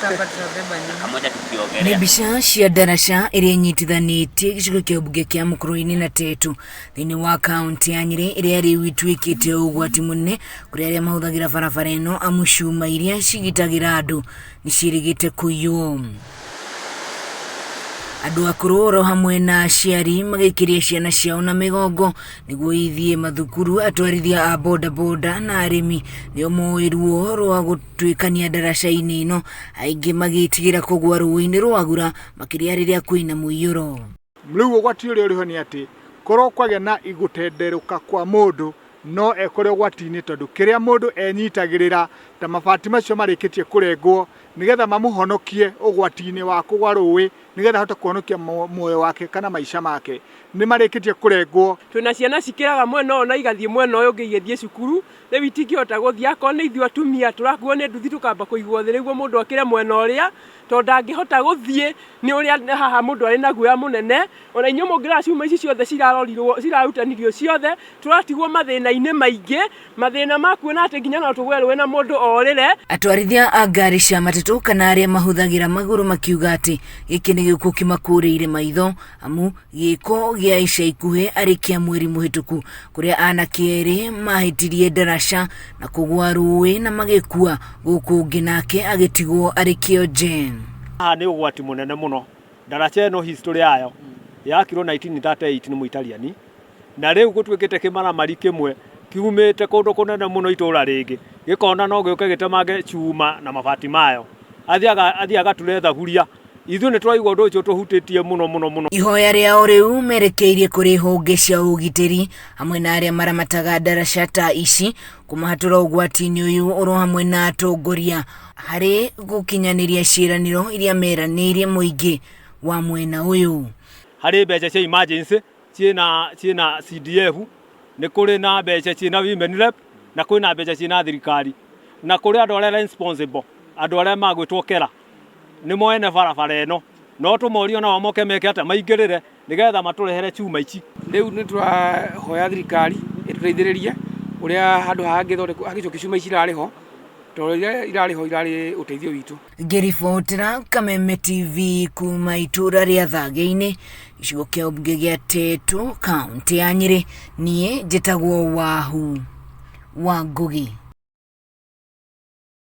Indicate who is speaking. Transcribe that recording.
Speaker 1: Sasa tutabeba nini?
Speaker 2: Kamoja
Speaker 3: Nĩ
Speaker 2: tukiogelea.
Speaker 3: mbica cia ndaraca ĩrĩa ĩnyitithanĩtie gĩcigo kĩa mbunge kĩa Mũkũrwe-inĩ na Tetu thĩinĩ wa kaunti ya Nyĩrĩ ĩrĩa rĩu ituĩkĩte ũgwati mũnene kũrĩ arĩa mahũthagĩra barabara ĩno amu cuma iria cigitagĩra andũ nĩ ciĩrĩgĩte kũiywo. Andũ akũrũ oro hamwe na aciari magĩkĩria ciana ciao na mĩgongo nĩguo ithiĩ mathukuru, atwarithia a bodaboda na arĩmi nĩo moĩ ruo rwa gũtuĩkania ndaraca-inĩ ĩno, aingĩ magĩtigĩra kũgwa rũĩ-inĩ rwa Gura makĩria rĩrĩa kwĩna mũiyũro.
Speaker 4: Rĩu ũgwati ũrĩa ũrĩho nĩ atĩ korwo kwagĩa na gũtenderũka kwa mũndũ no ekore ũgwati-inĩ tondũ kĩrĩa mũndũ enyitagĩrĩra ta mabati macio marĩkĩtie kũrengwo nĩgetha mamũhonokie ũgwati-inĩ wa kũgwa rũĩ nĩgetha ahote kũhonokia muoyo wake kana maica make nĩ marĩkĩtie kũrengwo.
Speaker 5: Twĩna ciana cikĩraga mwena ũyũ na igathiĩ mwena ũyũ ũngĩ igĩthiĩ cukuru, rĩu itingĩhota gũthiĩ. Akorwo nĩ ithuĩ atumia tũrakuo nĩ nduthi tũkamba kũigwo thĩ nĩguo mũndũ akĩre mwena ũrĩa, tondũ ndangĩhota gũthiĩ nĩ ũrĩa haha mũndũ arĩ na guoya mũnene. Ona inyuĩ mũngĩrora cuma ici ciothe cirarorirwo, cirarutanirio ciothe, tũratigwo mathĩna-inĩ maingĩ, mathĩna ma kuona atĩ nginya no tũgwe rũĩ na mũndũ orĩre.
Speaker 3: Atwarithia a ngari cia matatũ kana arĩa mahũthagĩra magũrũ makiuga atĩ gĩkĩ nĩ gĩkuũ kĩmakũrĩire maitho amu gĩko gĩa ica ikuhĩ arĩ kĩa mweri mũhĩtũku kũrĩa anake erĩ mahĩtirie ndaraca na kũgwa rũĩ na magĩkua gũkũ ũngĩ nake agĩtigwo arĩ kĩonje.
Speaker 6: Haha nĩ ũgwati mũnene mũno. Ndaraca ĩno history yayo yakirwo 1938 nĩ Mũitaliani na rĩu gũtuĩkĩte kĩmaramari kĩmwe kiumĩte kũndũ kũnene mũno itũra rĩngĩ gĩkona no gĩũke gĩtemange cuma na mabati mayo. Athiaga athiaga agature thaburia. Ithuĩ nĩ twaigua ũndũ ũcio ũtũhutĩtie mũno mũno mũno.
Speaker 3: Ihoya rĩao rĩu merekeirie kũrĩ honge cia ũgitĩri hamwe na arĩa maramataga ndaraca ta ici kũmahatũra ũgwati-inĩ ũyũ oro hamwe na atongoria harĩ gũkinyanĩria ciĩranĩro iria meranĩirie mũingĩ wa mwena ũyũ.
Speaker 6: Harĩ mbeca cia emergency ciĩna ciĩna CDF, nĩ kũrĩ na mbeca ciĩna women rep na kwĩna mbeca ciĩna thirikari na kũrĩ andũ arĩa responsible, andũ arĩa magwĩtwo kera nĩmo ene barabara ĩno no tũmorie onao moke meke atĩa maingĩrĩre nĩgetha matũrehere cuma ici.
Speaker 7: Rĩu nĩ tũrahoya thirikari ĩtũteithĩrĩrie ũrĩa handũ haha hangĩthondekwo hangĩcokio cuma ici irarĩ ho tondũ iria irarĩ ho irarĩ ũteithio witũ.
Speaker 3: Ngĩribotera Kameme TV kuma itũra rĩa Thage-inĩ, gĩcigo kĩa ũmbunge gĩa Tetu, kaũntĩ ya Nyĩrĩ, niĩ njĩtagwo Wahu wa Ngũgĩ.